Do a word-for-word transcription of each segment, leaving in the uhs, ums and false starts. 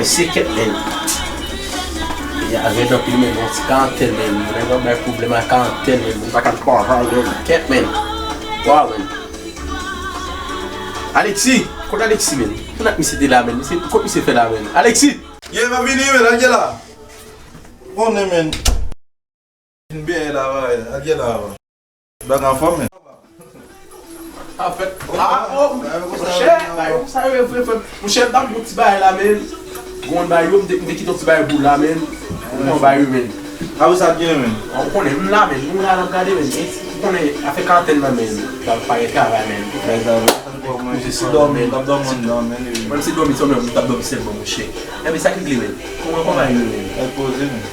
Mesye, kèt, men. Ya, rèd anpil, men, yon ti karantèn, men. Moun nan bay pwoblèm ak karantèn, men. Moun pa ka travay, men. Kèt, men. Waw, men. Alexis! Kot Alexis, men? Kote misye te la, men? Misye, kot misye fè la, men? Alexis! Ye, m ap vini, men. Al gen la. Konnen, men. Vin byen la, al gen la. Bag anfòm, men. Anfèt, a, o, monchè, bagay sa yo vre, frè. Monchè, m t ap yon ti bagay la, men. Gon bagay yo, m te, m te kite yon ti bagay pou la, men. Yon bagay yo, men. Apre sa, gen, men. Ou konnen, m la, men. M la, n ap gade, men. Ou konnen, afè karantèn nan, men. Sa pa gen travay, men. Bagay sa yo. Mwen se dòmi, m t ap dòmi anndan, men. Mwen se dòmi sèlman, m t ap dòmi sèlman, monchè. Enben, sa ki gle, men? Kòman, kòman bagay yo, men? Rèd poze, men.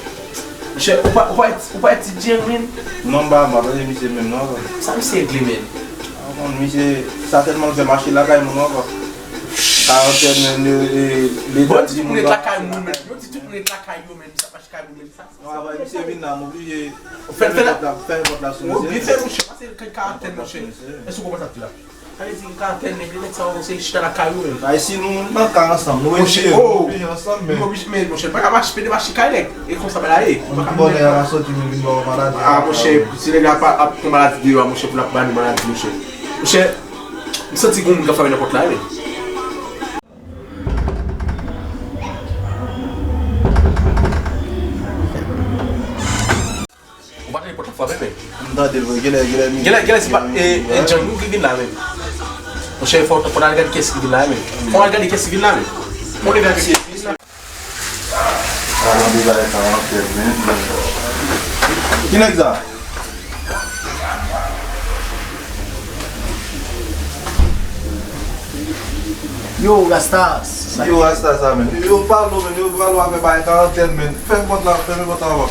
Monchè, ou pa, ou pa, ou pa etidye, men? Non, m pa, m pa tande misye menm, non, papa. Sa misye regle, men? A, bon, misye, sa tèlman l fè mache lakay moun, non, papa. Karantèn, men, e, e, Leta di moun ret lakay moun, men. Yo di tout moun ret lakay yo, men. Sa mache lakay moun, men. Sa, sa, non, papa, misye vin la, m oblije fèmen pòt la, fèmen pòt la sou misye. Oblije fè, monchè, pase karantèn, monchè. Èske w konprann sa m di la? Sa vle di, m ka tèl nèg, nèg sa yo se chita lakay ou menm. Ay, si nou nan ka ansanm, nou retire, nou oblije ansanm, men. Nou oblije, men, monchè, pa ka mache, pede mache kay nèg. E konsa bagay la ye. Ou pa ka bòlè a soti, nou vin ba w maladi. A, monchè, si nèg la pa ap pran maladi deyò a, monchè, pou l ap ba nou maladi, monchè. Monchè, m santi gon moun k ap frape nan pòt la, men. Ou pa tande pòt la frape, men. M tande l vre, genlè, genlè, genlè, genlè, se pa, e, e, Django ki vin la, men. Monchè, fò, fò n al gade kiyès ki vin la, men. Fò n al gade kiyès ki vin la, men. Fò n leve ak kiyès ki vin la. A, nan de bagay sa, anpil, men. Ki nèg sa? Yo, Rasta, sa yo, Rasta sa, men. Yo pale, men. Yo pale avè bagay karantèn, men. Fèmen pòt la, fèmen pòt la, avan.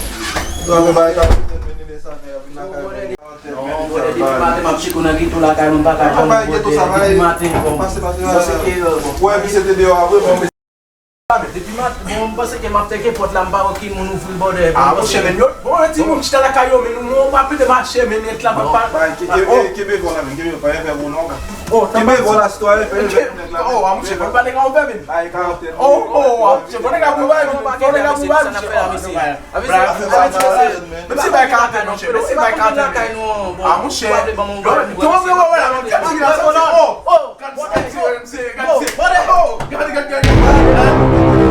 Yo avè bagay karantèn, men. Nene sa, men. Vin lakay mwen. Non, brother, depi maten m ap tcheke w nan geto lakay mwen, m pa ka jwenn ou, brother. Depi maten, bon. Pase, pase, pase. Ou wè misye te deyò a vre, bon. Depi maten, bon, m panse ke m ap teke pòt la, m pa wè ki moun ouvri l, brother. A, monchè, men, yo, bon, yon timoun chita lakay yo, men, nou, nou pa pede mache, men, nèt la, pa, pa, pa, ke-, ke-, oh, kenbe vò la, men, kenbe, pa fè pou non. Oh, kenbe vò la, sitwayen, fè, fè, nèt la, oh, a, monchè, fò l pa nèg a ouvè, men. Ay, karantèn. Oh, oh, a, monchè, fò nèg a ouvè, men, fò nèg a ouvè, men. Menm si bay karantèn, monchè, menm si bay karantèn, men. A, monchè. Yo, yo, yo, yo, yo, yo, oh, oh. Gade sa, gade sa, gade sa. Oh, gade, gade, gade, gade.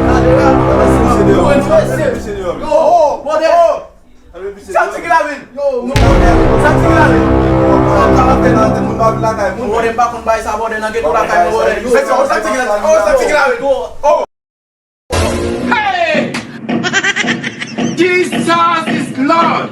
Gade, gade, gade. Gade, gade, gade. Yo, oh, brother. Sa ti ki la vin. Yo, nou, brother. Sa ti ki la vin. Brother, m pa konn bay sa, brother, nan geto lakay mwen, brother. Sa ti ki la vin. Oh, sa ti ki la vin. Oh. Hey! Jesus is Lord!